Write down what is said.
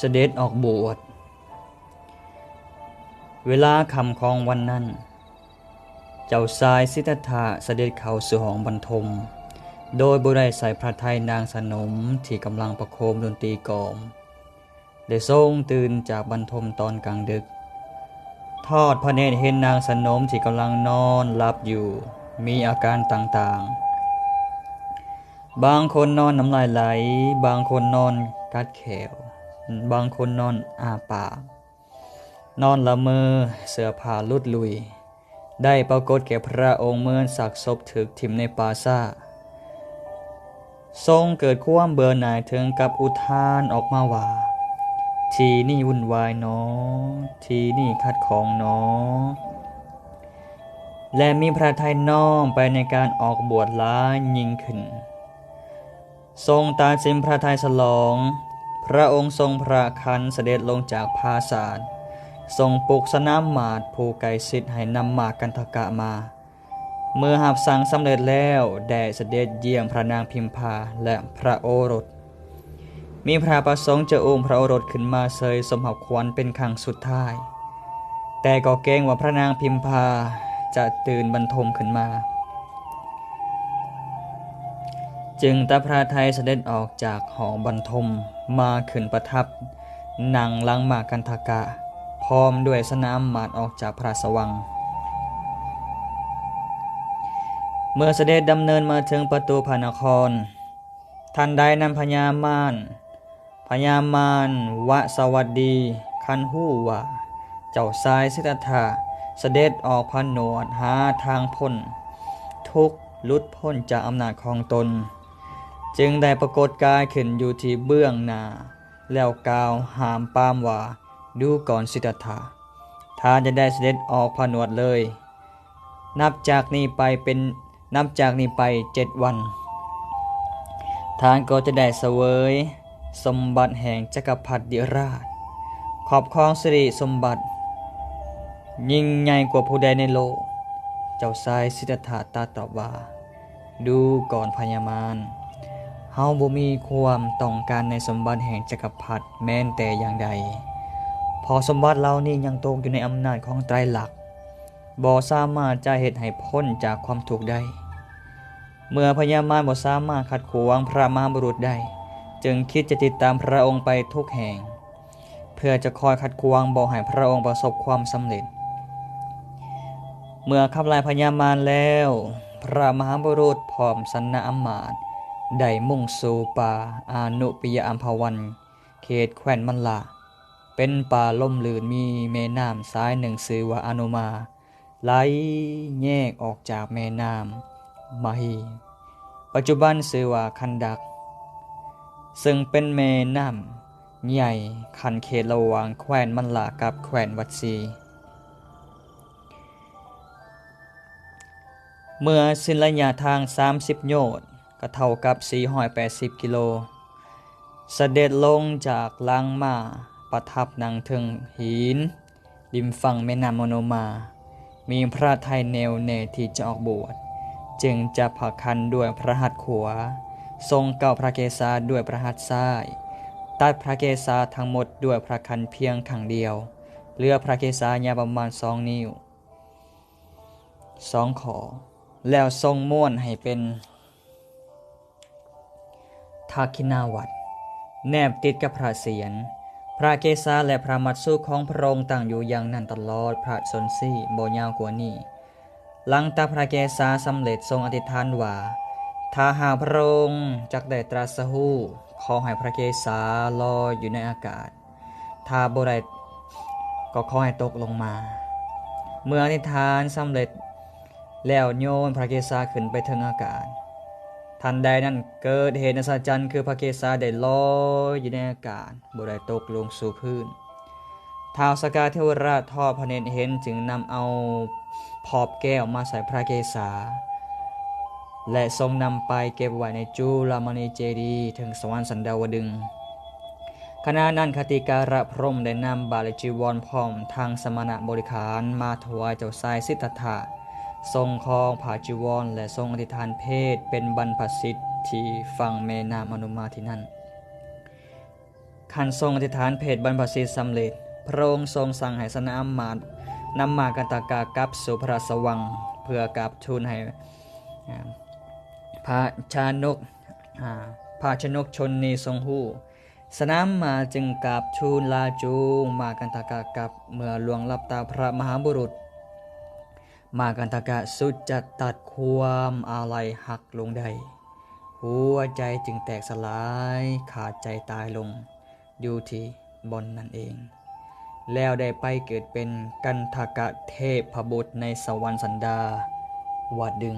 ສະເດັດອອກບວດ. ເວລາຄ່ຳຂອງວັນນັ້ນ, ເຈົ້າຊາຍສິດທັດຖະສະເດັດເຂົ້າສູ່ຫ້ອງບັນທົມ, ໂດຍບໍ່ໄດ້ໃສ່ພະໄທນາງສະໜົມທີ່ກຳລັງປະໂຄມດົນຕີກອງ ແລະ ຊົງຕື່ນຈາກບັນທົມຕອນກາງດຶກ. ທອດພະເນດເຫັນນາງສະໜົມທີ່ກຳລັງນອນຫຼັບຢູ່ ມີອາການຕ່າງໆ. ບາງຄົນນອນນ້ຳລາຍໄຫຼ, ບາງຄົນນອນກັດແຂ້ວ, ບາງຄົນນອນອ້າປາກ, ນອນລະເມີ, ເສື້ອຜ້າຫຼຸດລຸຍ, ໄດ້ປາກົດແກ່ພະອົງເໝືອນຊາກສົບຖືກຖິ້ມໃນປ່າຊ້າ. ຊົງເກີດຄວາມເບື່ອໜ່າຍເຖິງກັບອຸທານອອກມາວ່າ, ທີ່ນີ້ວຸ່ນວາຍໜໍ, ທີ່ນີ້ຂັດຂ້ອງໜໍ. ແລະ ມີພະໄທນ້ອມໄປໃນການອອກບວດຫຼາຍຍິ່ງຂຶ້ນ. ຊົງຕັດສິນພະໄທສະຫຼອງ, ພະອົງຊົງພະຄັນສະເດັດລົງຈາກຜາສາດ, ຊົງປຸກສະໜາມມາດຜູ້ໃກ້ຊິດໃຫ້ນຳໝາກກັນທະກະມາ. ເມື່ອຮັບສັ່ງສຳເລັດແລ້ວ, ໄດ້ສະເດັດຢ້ຽມພະນາງພິມພາ ແລະ ພະໂອລົດ. ມີພະປະສົງຈະອຸ້ມພະໂອລົດຂຶ້ນມາເຊີຍສົມຮັບຂວັນເປັນຄັ້ງສຸດທ້າຍ, ແຕ່ກໍເກງວ່າພະນາງພິມພາຈະຕື່ນບັນທົມຂຶ້ນມາ, ຈຶ່ງຕັດພະໄທສະເດັດອອກຈາກຫ້ອງບັນທົມ ມາຂຶ້ນປະທັບນັ່ງຫຼັງໝາກກັນທະກະ ພ້ອມດ້ວຍສະໜາມມາດອອກຈາກພະລາຊະວັງ. ເມື່ອສະເດັດດຳເນີນມາເຖິງປະຕູພະນະຄອນ, ທັນໃດນັ້ນພະຍາມານ, ພະຍາມານວະສະຫວັດດີ ຄັນຮູ້ວ່າເຈົ້າຊາຍສິດທັດຖະສະເດັດອອກຜະນວດຫາທາງພົ້ນທຸກ ຫຼຸດພົ້ນຈາກອຳນາດຂອງຕົນ, ຈຶ່ງໄດ້ປາກົດກາຍຂຶ້ນຢູ່ທີ່ເບື້ອງໜ້າ ແລ້ວກ່າວຫ້າມປາມວ່າ, ດູກ່ອນສິດທັດຖະ, ທ່ານຈະໄດ້ສະເດັດອອກຜະນວດເລີຍ. ນັບຈາກນີ້ໄປເປັນ, ນັບຈາກນີ້ໄປເຈັດວັນ, ທ່ານກໍຈະໄດ້ສະເຫວີຍສົມບັດແຫ່ງຈັກກະພັດດິລາດ, ຄອບຄອງສິລິສົມບັດຍິ່ງໃຫຍ່ກວ່າຜູ້ໃດໃນໂລກ. ເຈົ້າຊາຍສິດທັດຖະຕັດຕອບວ່າ, ດູກ່ອນພະຍາມານ, ເຮົາບໍ່ມີຄວາມຕ້ອງການໃນສົມບັດແຫ່ງຈັກກະພັດແມ້ນແຕ່ຢ່າງໃດ, ເພາະສົມບັດເຫຼົ່ານີ້ຍັງຕົກຢູ່ໃນອຳນາດຂອງໄຕລັກ, ບໍ່ສາມາດຈະເຮັດໃຫ້ພົ້ນຈາກຄວາມທຸກໄດ້. ເມື່ອພະຍາມານບໍ່ສາມາດຂັດຂວາງພະມະຫາບຸລຸດໄດ້, ຈຶ່ງຄິດຈະຕິດຕາມພະອົງໄປທຸກແຫ່ງ, ເພື່ອຈະຄອຍຂັດຂວາງບໍ່ໃຫ້ພະອົງປະສົບຄວາມສຳເລັດ. ເມື່ອຂັບໄລ່ພະຍາມານແລ້ວ, ພະມະຫາບຸລຸດພ້ອມສະນະອຳມາດ ໄດ້ມຸ່ງສູ່ປ່າອານຸປິຍະອຳພະວັນ ເຂດແຄວ້ນມັນລະ, ເປັນປ່າລົມລື່ນ ມີແມ່ນ້ຳສາຍໜຶ່ງຊື່ວ່າອານຸມາ ໄຫຼແຍກອອກຈາກແມ່ນ້ຳມະຮີ, ປັດຈຸບັນຊື່ວ່າຄັນດັກ, ເຊິ່ງເປັນແມ່ນ້ຳໃຫຍ່ຂັ້ນເຂດລະຫວ່າງແຄວ້ນມັນລະກັບແຄວ້ນວັດຊີ. ເມື່ອສິ້ນໄລຍະທາງສາມສິບໂຍດ, ກໍເທົ່າກັບສີ່ຮ້ອຍແປດສິບກິໂລ, ສະເດັດລົງຈາກຫຼັງມາປະທັບນັ່ງເທິງຫີນ ລິມຝັ່ງແມ່ນ້ຳມະໂນມາ, ມີພະໄທແນ່ວແນ່ທີ່ຈະອອກບວດ, ຈຶ່ງຈັບພະຄັນດ້ວຍພະຫັດຂວາ, ຊົງເກົ້າພະເກສາດ້ວຍພະຫັດຊ້າຍ, ຕັດພະເກສາທັງໝົດດ້ວຍພະຄັນພຽງຄັ້ງດຽວ, ເຫຼືອພະເກສາຍາວປະມານສອງນິ້ວ ສອງຂໍ້, ແລ້ວຊົງມ້ວນໃຫ້ເປັນທັກຂິນາວັດ ແນບຕິດກັບພະຊຽນ. ພະເກສາ ແລະ ພະມັດສຸຂອງພະອົງຕັ້ງຢູ່ຢ່າງນັ້ນຕະຫຼອດພະຊົນຊີ, ບໍ່ຍາວກວ່ານີ້. ຫຼັງຈາກພະເກສາສຳເລັດ, ຊົງອະທິຖານວ່າ, ຖ້າຫາກພະອົງຈັກໄດ້ຕລັດສະຮູ້, ຂໍໃຫ້ພະເກສາລອຍຢູ່ໃນອາກາດ. ຖ້າບໍ່ໄດ້ກໍຂໍໃຫ້ຕົກລົງມາ. ເມື່ອອະທິຖານສຳເລັດແລ້ວ, ໂຍນພະເກສາຂຶ້ນໄປເທິງອາກາດ. ທັນໃດນັ້ນເກີດເຫດອັດສະຈັນ, ຄືພະເກສາໄດ້ລອຍຢູ່ໃນອາກາດ, ບໍ່ໄດ້ຕົກລົງສູ່ພື້ນ. ທ້າວສະກາເທວະລາດທອດພະເນດເຫັນ, ຈຶ່ງນຳເອົາພອບແກ້ວມາໃສ່ພະເກສາ ແລະ ຊົງນຳໄປເກັບໄວ້ໃນຈຸລະມະນີເຈດີ ເທິງສະຫວັນສັນດາວະດຶງ. ຂະນະນັ້ນ ຄະຕິກາລະພົມໄດ້ນຳບາດ ແລະ ຈີວອນ ພ້ອມທັງສະມະນະບໍລິຂານມາຖວາຍເຈົ້າຊາຍສິດທັດຖະ, ຊົງຄອງຜ້າຈີວອນ ແລະ ຊົງອະທິຖານເພດເປັນບັນພະສິດທີ່ຝັ່ງແມ່ນ້ຳອະນຸມາທີ່ນັ້ນ. ຄັນຊົງອະທິຖານເພດບັນພະສິດສຳເລັດ, ພະອົງຊົງສັ່ງໃຫ້ຊະນະອາມາດນຳມາກັນທະກະກັບສູ່ພະລາຊະວັງ ເພື່ອກາບທູນໃຫ້ ອາ ພະຊະນົກ ອາ ພະຊະນົກຊົນນີ້ຊົງຮູ້. ຊະນະອາມາດຈຶ່ງກາບທູນລາຈູງມາກັນທະກະກັບ. ເມື່ອລ່ວງລັບຕາພະມະຫາບຸລຸດ, ມາກັນທະກະສຸດຈະຕັດຄວາມອາໄລຮັກລົງໄດ້. ຫົວໃຈຈຶ່ງແຕກສະຫຼາຍ, ຂາດໃຈຕາຍລົງຢູ່ທີ່ບ່ອນນັ້ນເອງ, ແລ້ວໄດ້ໄປເກີດເປັນກັນທະກະເທບພະບຸດໃນສະຫວັນສັນດາວະດຶງ.